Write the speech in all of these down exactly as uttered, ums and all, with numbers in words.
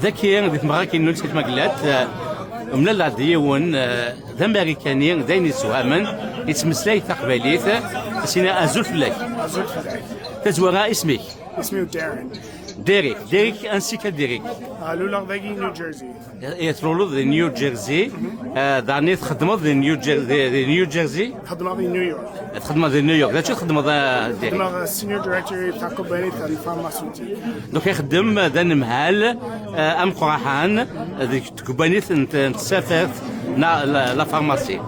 Dagi, di tmeɣra-inu n Sat Maglat, eh, mlaleɣ-d yiwen, eh, d Amarikani, d ayen yessewhamen, yettmeslay taqbaylit, sina azul fell-ak. Azul fell-ak. Tazwara, isem-ik? Isem-iw Darren. Derek. Derek, ansi-k a Derek? Ah, luleɣ dagi New Jersey. Eh, tluleḍ di New Jersey, eh, daɣen txeddmeḍ di New Jer-, di, di New Jersey? Xeddmeɣ di New York. Txeddmeḍ di New York. D acu txeddmeḍ, eh, Derek? Xeddmeɣ, eh, senior director i takubanit n pharmaceutique. Donc, ixeddem d anemhal, eh, ameqqraḥan deg tkebbanit n, n tsertit neɣ la, la pharmacie.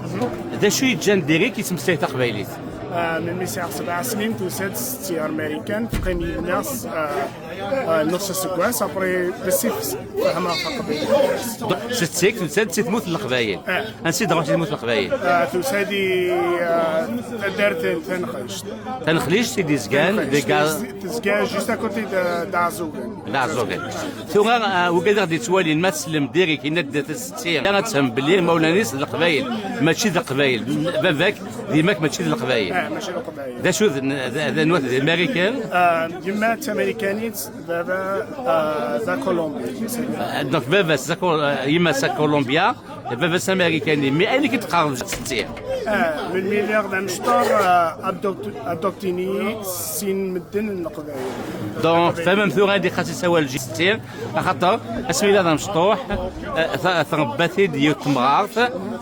D acu yeǧǧan Derek yettmeslay taqbaylit? Ah, melmi sɛiɣ sebɛa snin, tusa-d setti ar Marikan, teqqim yid-neɣ s, ah, ah, nus aseggas, après, bessif fehmeɣ taqbaylit. Donc, setti-k tusa-d si tmurt n Leqbayel. Ah. Ansi d-tṛuḥ si tmurt n Leqbayel? Ah, tusa-d i, ah, taddart n Tanxlict. Tanxlict i d-yezgan deg Tezga juste à côté de, d'Aɛzugan. D Aɛzugan. Tura, ah, wigad i ɣ-d-yettwalin, ma tsellem Derek, yenna-d setti, ad tfhem belli imawlan-is d Leqbayel, mačči d Leqbayel. Baba-k d yemma-k mačči d Leqbayel. Ah, mačči d Leqbayel. D acu d, d, d anwa d Amerikan? Ah, yemma d Tamarikanit, baba, ah, d Akolumbi. Ah, donc baba-s d Ako-, ah, yemma-s d Akolumbiya, baba-s Amerikani. Mais ayen i k-d-teqqareḍ setti? Ah, melmi lliɣ d amecṭuḥ, ah, adoptini sin medden n Leqbayel. Donc, tfehmem tura anda xas yessawal setti, axaṭer asmi yella d amecṭuḥ, eh, t-, tṛebba-t-id yiwet temɣart,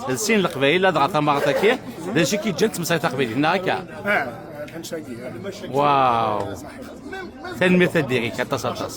d sin Leqbayel, ladɣa tamɣart-agi, d acu i k-yeǧǧan tettmeslayeḍ taqbaylit, neɣ akka? Ah, lḥaǧa-agi. Waw. Tanemmirt a Derek, aṭas, aṭas.